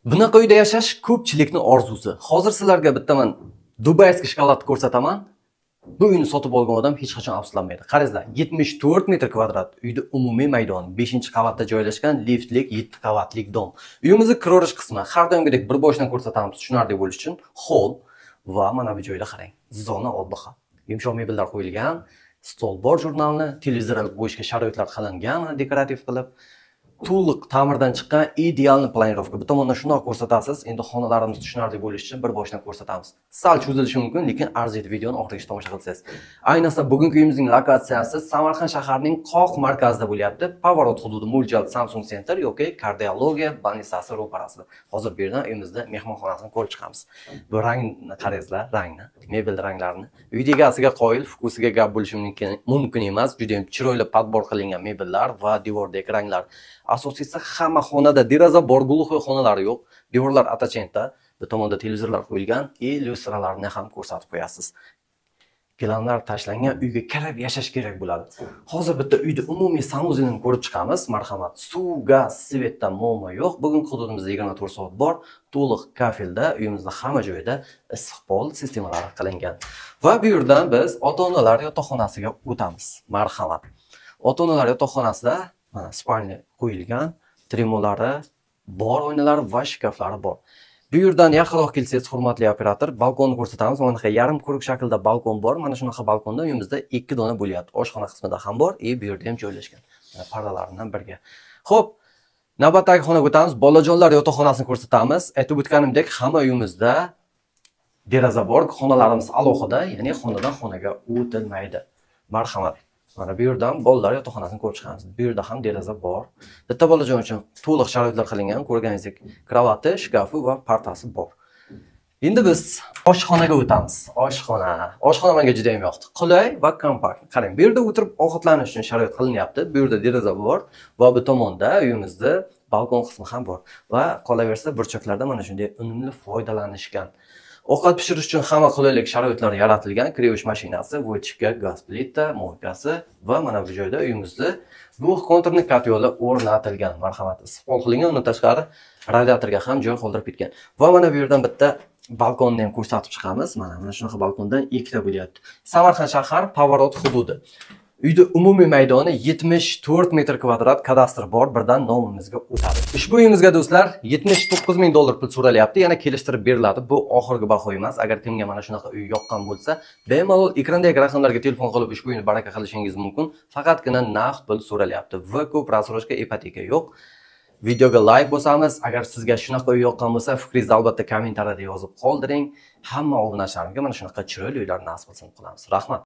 Bunaqa uyda yashash ko'pchilikning orzusi. Hozir sizlarga bittaman Дубайский shokolad ko'rsataman. Bu uyni sotib olgan odam hech qachon afsuslanmaydi. Qaranglar, 74 metr kvadrat uyda umumiy maydon, 5-qavatda joylashgan liftlik 7 qavatlik dom. Uyimizni kiraverish qismi har doimgidek bir boshdan ko'rsatamiz, tushunarli bo'lishi uchun hol va mana bu joyda qarang, zona отдыха. Yumshoq mebellar qo'yilgan, stol bor, jurnalni, televizor olib qo'yishga sharoitlar qilingan, mana dekorativ qilib. To'liq ta'mirdan chiqqan идеальный планировка. Bu tomondan shundoq ko'rsatasiz. Endi xonalarimiz tushunarli bo'lishi uchun bir boshdan ko'rsatamiz. Sal cho'zilishi mumkin, lekin arziydi videoni oxirigacha tomosha qilsangiz. Ayniqsa bugungi uyimizning lokatsiyasi Samarqand shaharining qoq markazida bo'lyapti. Поворот hududi mo'ljal Samsung Center yoki kardiologiya больницasi ro'parasida. Hozir bu yerdan uyimizda mehmonxonasini ko'rib chiqamiz. Bu rangni qarangizlar, rangni, mebel ranglarini. Uy egasiga qoyil, вкус iga gap bo'lishi mumkin emas. Juda ham chiroyli подбор qilingan mebellar va devordagi ranglar. Asosiysi hamma xonada deraza bor, глухой xonalari yo'q. Devorlar оттенок da, bu tomonda televizorlar qo'yilgan, lyustralarni ham ko'rsatib qo'yasiz. Gilamlar tashlangan uyga kirib yashash kerak bo'ladi. Hozir bitta uyda umumiy санузел ini ko'rib chiqamiz. Marhamat. Suv, gaz, свет da muammo yo'q. Bugun hududimizda 24 soat bor. To'liq kafelda uyimizda hamma joyda issiq pol sistemalari qilingan. Va bu yerdan biz ota-onalar yotoqxonasiga o'tamiz. Marhamat. Ota-onalar yotoqxonasida mana спальня qo'yilgan, tremolari bor, oynalari va shkaflari bor. Bu yerdan yaqinroq kelsangiz, hurmatli operator, balkonni ko'rsatamiz. Mana bunaqa yarim круг shaklda balkon bor. Mana shunaqa balkonda uyimizda 2 dona bo'lyapti. Oshxona qismida ham bor, bu yerda ham joylashgan. Mana pardalaridan birga. Xo'p, navbatdagi xonaga o'tamiz. Bolajonlar yotoqxonasini ko'rsatamiz. Aytib o'tganimdek, hamma uyimizda deraza bor, xonalarimiz alohida, ya'ni xonadan xonaga o'tilmaydi. Marhamat. Mana bu yerdan bolalar yotoqxonasini ko'rib chiqamiz. Bu yerda ham deraza bor. Bitta bolajon uchun to'liq sharoitlar qilingan. Ko'rganingizdek, кровать i, shkafi va partasi bor. Endi biz oshxonaga o'tamiz. Oshxona. Oshxona menga juda ham yoqdi. Qulay va kompakt. Qarang, bu yerda o'tirib ovqatlanish uchun sharoit qilinyapti. Bu yerda deraza bor va bu tomonda uyimizda balkon qismi ham bor. Va qolaversa burchaklarda mana shunday unumli foydalanishgan. Ovqat pishirish uchun hamma qulaylik sharoitlari yaratilgan. Kir yuvish mashinasi, вытяжка, gaz plita, мойка si va mana bu joyda uyimizda двухконтурный котёл i o'rnatilgan. Marhamat, issiqpol qilingan, undan tashqari radiatorga ham joy qoldirib ketgan. Va mana bu yerdan bitta balkonni ham ko'rsatib chiqamiz. Mana shunaqa balkondan ikkita bo'lyapti. Samarqand shahar Поворот hududi. Uyda umumiy maydoni 74 metr kvadrat, kadastr bor, birdan nomimizga o'tadi. Ushbu uyimizga do'stlar 79 ming dollar pul so'ralyapti, yana kelishtirib beriladi. Bu oxirgi baho emas. Agar kimga mana shunaqa uy yoqqan bo'lsa, bemalol ekrandagi raqamlarga telefon qilib ushbu uyni baraka qilishingiz mumkin. Faqatgina naqd pul so'ralyapti. Выкуп, рассрочка, ipoteka yo'q. Videoga like bosamiz. Agar sizga shunaqa uy yoqqan bo'lsa, fikringizni albatta kommentariyada yozib qoldiring. Hamma obunachilarimga mana shunaqa chiroyli uylar nasib qilsin qilamiz. Rahmat.